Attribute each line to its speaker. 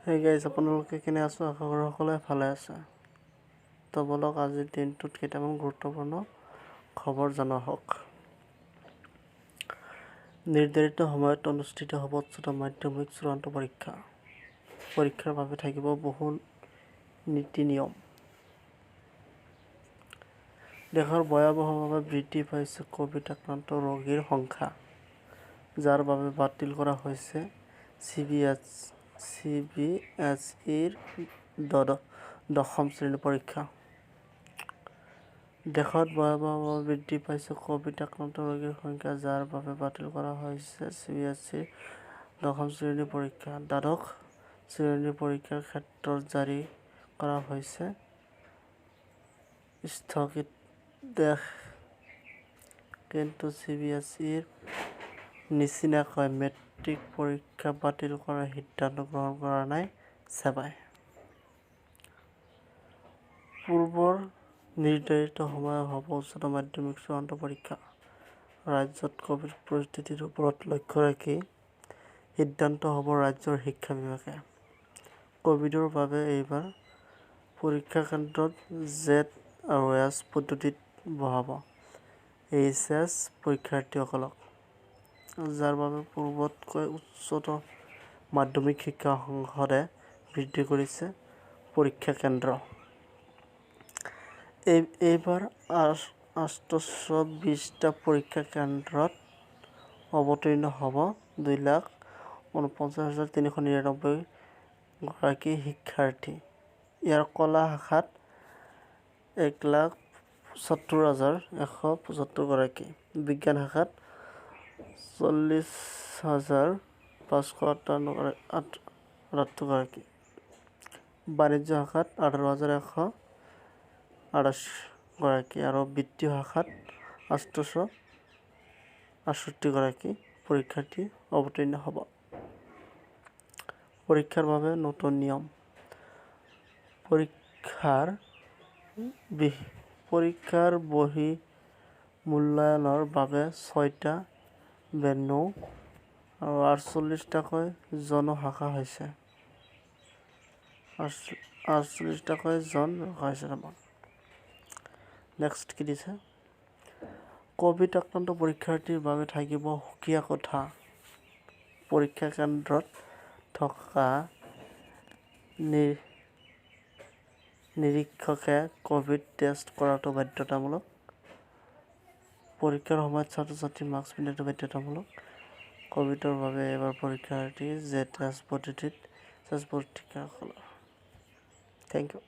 Speaker 1: Hey guys, আপোনালোকে কেনে আছো? আশা কৰোঁ সকলোৱে ভালে আছে। তো বলক, আজিৰ দিনটোত কেইটামান গুৰুত্বপূৰ্ণ খবৰ জনা হওক। নিৰ্ধাৰিত সময়ত অনুষ্ঠিত হ'ব উচ্চতৰ মাধ্যমিক চূড়ান্ত পৰীক্ষা। পৰীক্ষাৰ বাবে থাকিব বহু নীতি নিয়ম। দেশৰ ভয়াৱহভাৱে বৃদ্ধি পাইছে ক'ভিড আক্ৰান্ত ৰোগীৰ সংখ্যা, যাৰ বাবে বাতিল কৰা হৈছে চি বি এছ ইৰ দশম শ্ৰেণীৰ পৰীক্ষা। দেশত ভয়াৱহভাৱে বৃদ্ধি পাইছে ক'ভিড আক্ৰান্ত ৰোগীৰ সংখ্যা, যাৰ বাবে বাতিল কৰা হৈছে চি বি এছ ইৰ দশম শ্ৰেণীৰ পৰীক্ষা। দ্বাদশ শ্ৰেণীৰ পৰীক্ষাৰ ক্ষেত্ৰত জাৰি কৰা হৈছে স্থগিতাদেশ। কিন্তু চি বি এছ ইৰ নিচিনাকৈ মেট্ৰিক পৰীক্ষা বাতিল কৰাৰ সিদ্ধান্ত গ্ৰহণ কৰা নাই ছেবাই। পূৰ্বৰ নিৰ্ধাৰিত সময়ত হ'ব উচ্চতৰ মাধ্যমিক চূড়ান্ত পৰীক্ষা। ৰাজ্যত ক'ভিড পৰিস্থিতিৰ ওপৰত লক্ষ্য ৰাখি সিদ্ধান্ত হ'ব ৰাজ্যৰ শিক্ষা বিভাগে। ক'ভিডৰ বাবে এইবাৰ পৰীক্ষা কেন্দ্ৰত জেড আৰু এছ পদ্ধতিত বহাব এইচ এছ পৰীক্ষাৰ্থীসকলক, যাৰ বাবে পূৰ্বতকৈ উচ্চতৰ মাধ্যমিক শিক্ষা সংসদে বৃদ্ধি কৰিছে পৰীক্ষা কেন্দ্ৰ। এইবাৰ 820টা পৰীক্ষা কেন্দ্ৰত অৱতীৰ্ণ হ'ব 2,49,399 গৰাকী শিক্ষাৰ্থী। ইয়াৰ কলা শাখাত 1,70,175 গৰাকী, বিজ্ঞান শাখাত 40,578 গৰাকী, বাণিজ্য শাখাত 18,128 গৰাকী আৰু বিত্তীয় শাখাত 868 গৰাকী পৰীক্ষাৰ্থী অৱতীৰ্ণ হ'ব। পৰীক্ষাৰ বাবে নতুন নিয়ম। পৰীক্ষাৰ বহী মূল্যায়নৰ বাবে ছয়টা ভেন্যু আৰু 48টাকৈ জ'ন ৰখা হৈছে। 48টাকৈ জ'ন ৰখা হৈছে। নেক্সট কি দিছে? ক'ভিড আক্ৰান্ত পৰীক্ষাৰ্থীৰ বাবে থাকিব সুকীয়া কোঠা। পৰীক্ষা কেন্দ্ৰত থকা নিৰীক্ষকে ক'ভিড টেষ্ট কৰাটো বাধ্যতামূলক। পৰীক্ষাৰ সময়ত ছাত্ৰ ছাত্ৰী মাস্ক পিন্ধাটো বাধ্যতামূলক। ক'ভিডৰ বাবে এইবাৰ পৰীক্ষাৰ্থী জেড এছ পদ্ধতিত পৰীক্ষাসকলৰ। Thank you.